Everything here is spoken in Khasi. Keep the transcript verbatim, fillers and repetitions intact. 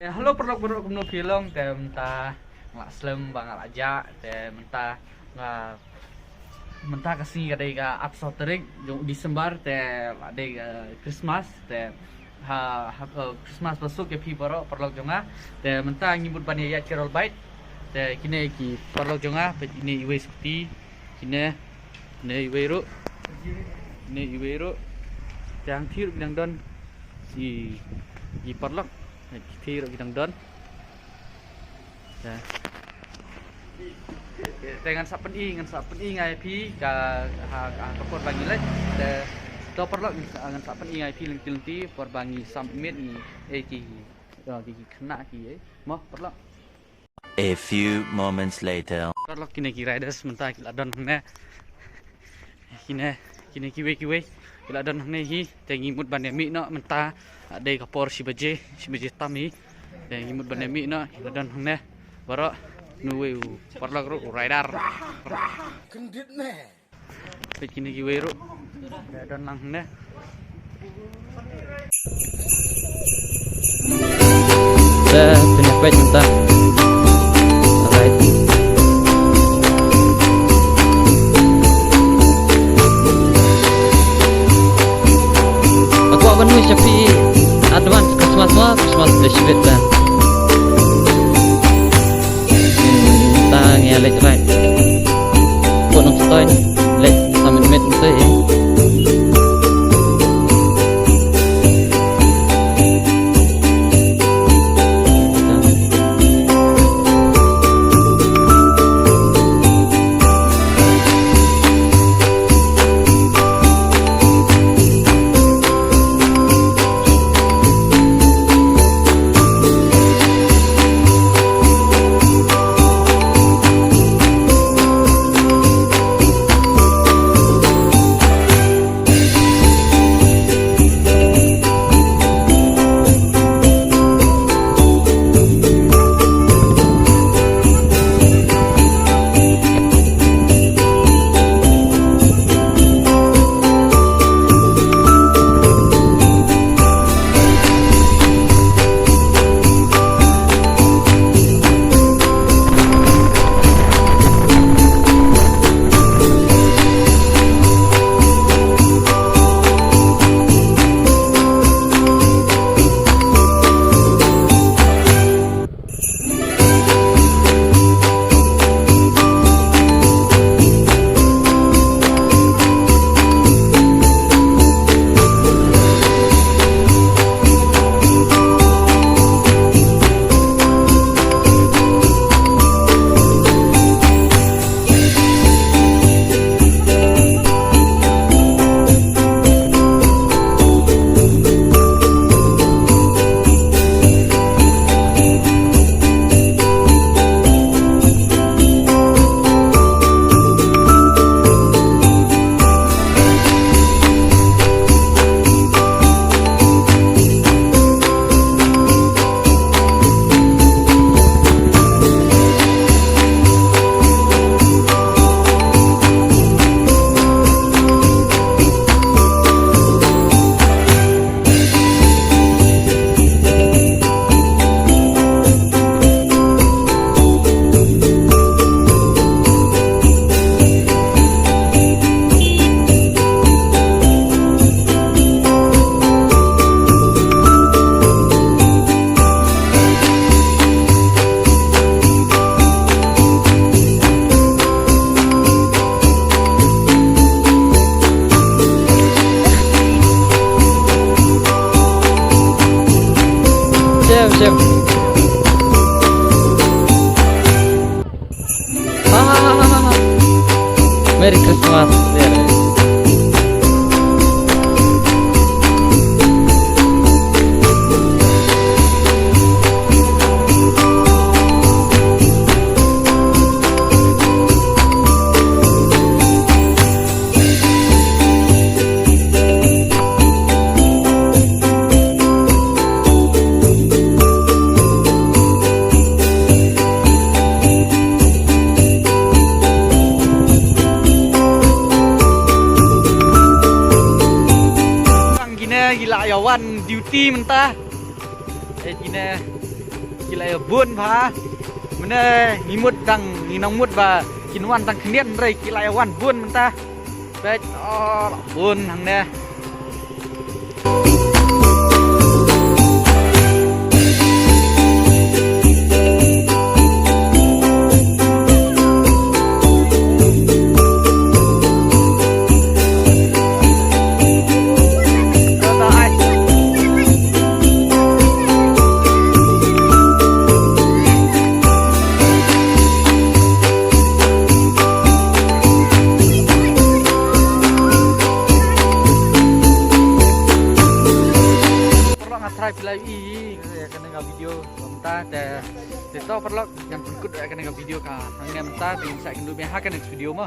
Eh, hello paralok baroh, kumno phi long? Te mynta nga la slem ba nga la jah, te mynta nga, mynta ka sngi ka dei ka arphew saw tarik jong December, te la dei ka Christmas, te ha, ha, eh, Christmas ba suk ïa phi baroh paralok jong nga. Te mynta ngi mut ban ïa ïaid carol bike. Te kine ki paralok jong nga, peit ine iwei scooty, kine, ine iwei ruh, ine iwei ruh. Te hangthie ruh ki dang don i, i paralok, hangthie ruh ki dang don. Te, te ngan sa pyni, ngan sa pyni nga ïa phi ka, ha, ha ka por ba ngi leit. Te to paralok, ngan sa, ngan sa pyni nga ïa phi lynti lynti por ba ngi submit ngi, eh, ki, eh, ki, ki khynnah ki, eh. Mo paralok. A few moments later. Paralok, kine ki riders mynta ki la don hangne. Kine, kine kiwei kiwei ki la don hangne hi. Te ngi mut ban ïa mih noh mynta, ah, dei ka por shi baje, shi baje tam hi. Te ngi mut ban ïa mih noh, ki la don hangne baroh. Une uwei u paralok ruh u rider. Peit kine kiwei ruh. Ki la don lang hangne. Te phin ïa peit mynta. Alright. Nga kwah ban wish ïa phi advance Christmas mo, Christmas da shibit da. Mynta ngi ïa leit ride. Put nongstoi leit sa mynmiet mynta eh. Shem, shem. Ah, Merry Christmas. Kine ki la ïa wan duty mynta. Eh, kine. Ki la ïa bun bha. Mynne ngi mut dang, ngi nang mut ba kin wan dang khyndiat, hynrei ki la ïa wan bun mynta. Peit, oh, la bun hangne. Paralok, nga tharai phi la ïohi ïa kane ka video mynta te. Te to paralok, ngan pynkut ïa kane ka video ka hangne mynta, te ngin sa ïakynduh biang ha ka next video mo.